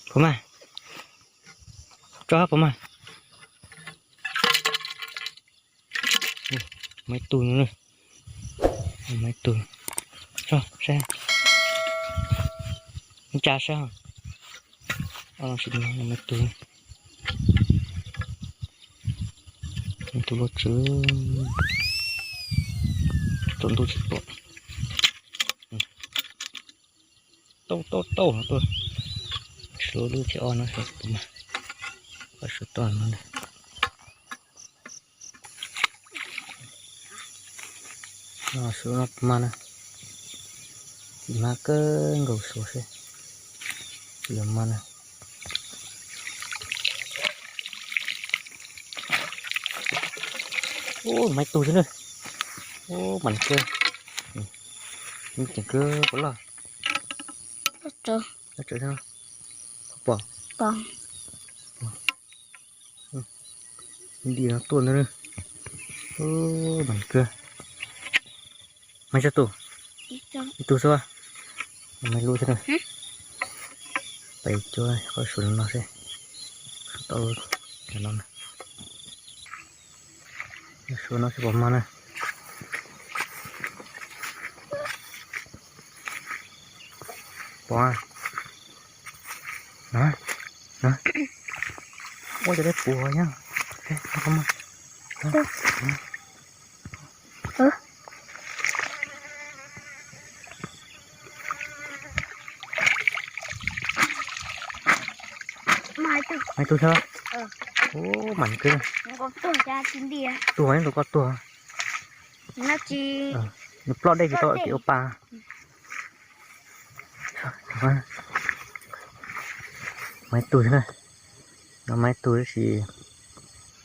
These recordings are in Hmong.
Puas mag? Tso puas mag? Muaj ib tug no, muaj ib tug. Tso saib, nca saib. Muaj ib tug, ib tug loj tswv, tsaus ntuj tsis pom. Tau tau tau tuaj. Suav lub thib ob no, suav toj no. Suav no puas mag na. Tsis mag kawg nkaus suav seb. Tsis yog mag na. Ub, mag ib tug xwb na. Ub, mas kawg. Ceev kawg puas loj. Pom. Nti no tuaj ntag. Ub, mas kawg. Mag tso tus. Ib tug xwb. Mag lub xwb na. Pais cuab qhov suav no seb. Tau no. Suav no seb puas mag na. Pom. Ua cas deb puas yog. Mas tus thab. Ub, mas kawg. Tuag, tus ko tuag. Nws ploj dej tsis tau kev ua pa. Mas ib tug xwb na. No mas ib tug tab sis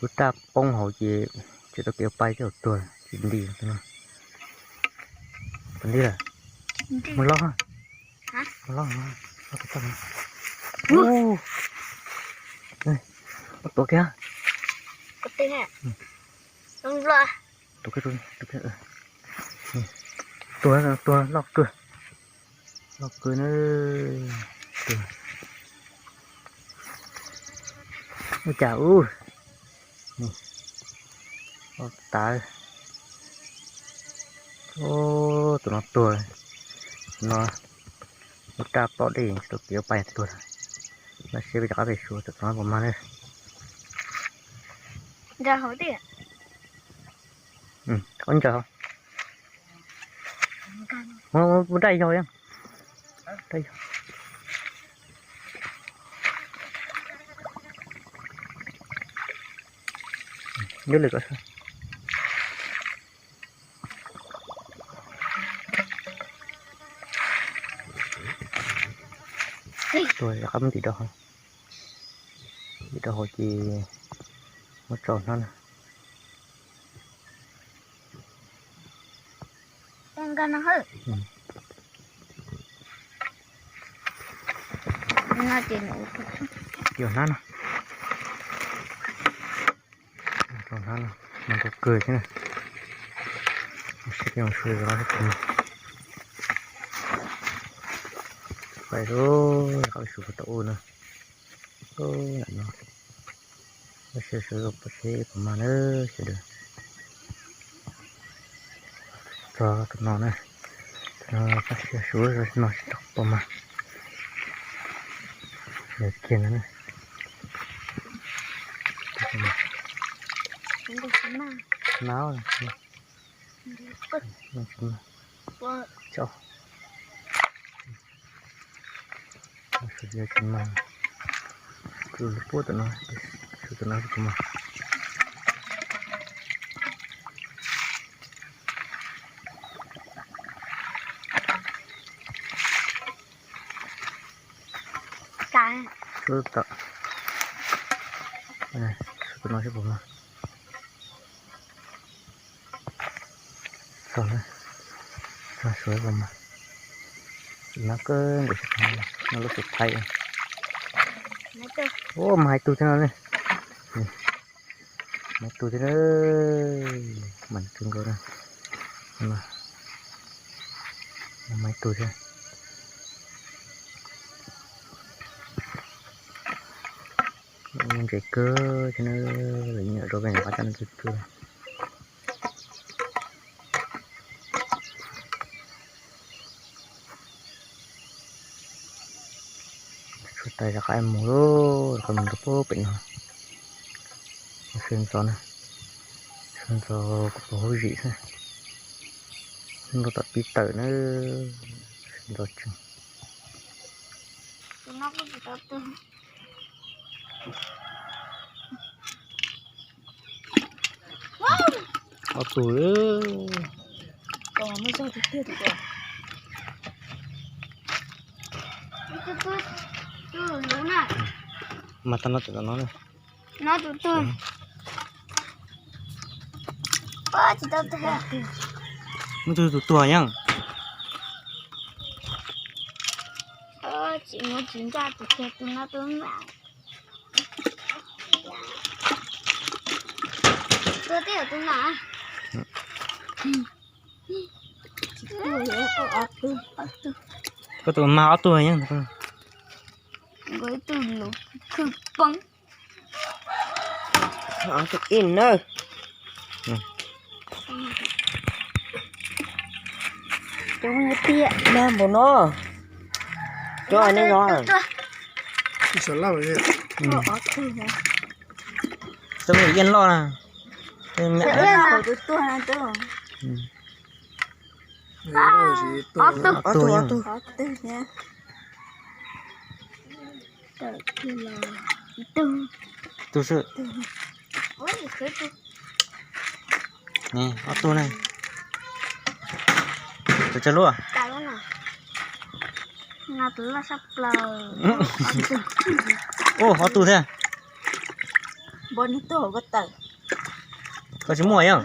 lub raj poob hauv ces tsis tau kev ua pa, ces tuag tsis nti no. Puas nti lawm? Mus loj, mus loj, loj tag. Ua tuav kiag. Tuag, tuag loj kawg. Loj kawg na. Ua cas ub. Loj tas. Ub, tus no tuag. Tus no lub raj ploj dej tsis tau kev ua pa tuag. Los sis peb rov qab pem suav tus no puas mag na. Qhov ntsaws hauv. Ua daj yog, daj yog. Nyob lwm kom sawv. Tuag rov qab mus tim rau hauv. Tim rau hauv ces muab tso hnab na. Yog hnab no. Hnab no, hnab kawg thiab na. Sib peb mus suav zov no seb puas mag. Pais lawm, qab suav puas tau ua na. Lam no, sib suav zov seb puas mag na sawv daws. Tso tus no na, tus no pab siab suav no seb puas mag. Nws kiag no na. Nab, tso. Suav tsis mag, tsuas puab tus no, suav tus no tsis mag. Suav tom, suav tus no seb puas mag. Tso na, tso suav puas mag. Tsis mag kawg nkaus, no lub suav thaib. Ua, mag ib tug thiab no ne. Mag ib tug thiab na. Mag kawg nkaus na. Mag ib tug thiab. Ntses kawg thiab na, lawv nyuam rau pem qab caj no txhua txhua. Tshuav tais rov qab mus lauj, rov qab mus rau pem no. Sawv ntxov na, sawv ntxov kuv pom huab zim xwb. Nrog tom tib tawm na, sawv ntxov tsees. Ob tug. Mas tau no, tau no na. Muaj tus tuag yeej. Koj tus mag ob tug yeej. Ib na. Cov tiag dag npaum no. Cov ne no. Cov me iab loj na. Ob tug, ob tug. Tus xwb. Ob tug ne. Tus tsawg lub? Ub, ob tug thiab. Koj tsis muaj yom?